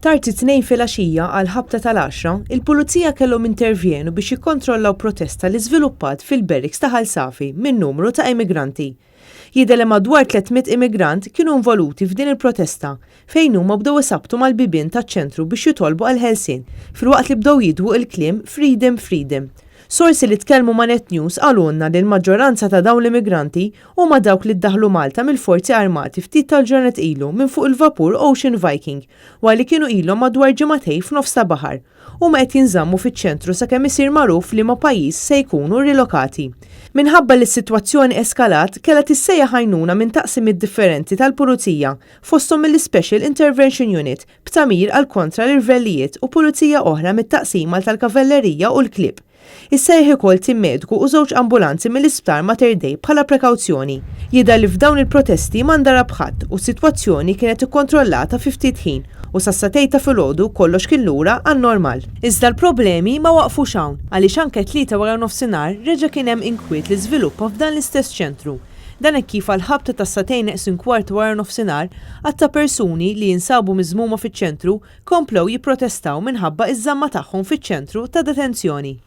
Tard it-Tnejn filgħaxija għall-ħabta tal-għaxra, il-Pulizija kellhom intervjenu biex jikkontrollaw protesta li żviluppat fil-barracks ta' Ħal Safi minn numru ta' immigranti. Jidher li madwar 300 immigrant kienu involuti f'din il-protesta fejn huma bdew isabbtu mal-bibien taċ-ċentru biex jitolbu għall-ħelsien filwaqt li bdew jidwu il-kliem Freedom, Freedom. Sorsi li tkellmu ma' Net News qalulna li l-maġġoranza ta' dawn l-immigranti huma dawk li ddaħħlu Malta mill-Forzi Armati ftit tal-ġranet ilu minn fuq il-vapur Ocean Viking wara li kienu ilhom madwar ġimagħtejn f'nofs ta' baħar. Huma qed jinżammu fiċ-ċentru sakemm isir magħruf f'liema pajjiż se jkunu rilokati. Minħabba li s-sitwazzjoni eskalat, kellha tissejjaħ għajnuna minn taqsimiet differenti tal-Pulizija, fosthom mill-Ispecial Intervention Unit, b'tagħmir għal kontra l-irvellijiet u pulizija oħra mit-taqsima tal-kavallerija u l-klieb. Issejjaħ ukoll tim mediku u żewġ ambulanzi mill-Isptar Mater Dei bħala prekawzjoni. Jidher li f'dawn il-protesti ma ndarab ħadd u s-sitwazzjoni kienet ikkontrollata fi ftit ħin u sas-sagħtejn ta' filgħodu kollox kien lura għan-normal. Iżda l-problemi ma waqfux hawn għaliex anke t-Tlieta waranofsinhar reġa' kien hemm inkwiet li żviluppa f'dan l-istess ċentru. Dan hekk kif għall-ħabta tas-sagħtejn neqsin kwart waranofsinhar, għadd ta' persuni li jinsabu miżmuma fiċ-ċentru komplew jipprotestaw minħabba iż-żamma tagħhom fiċ-ċentru ta' detenzjoni.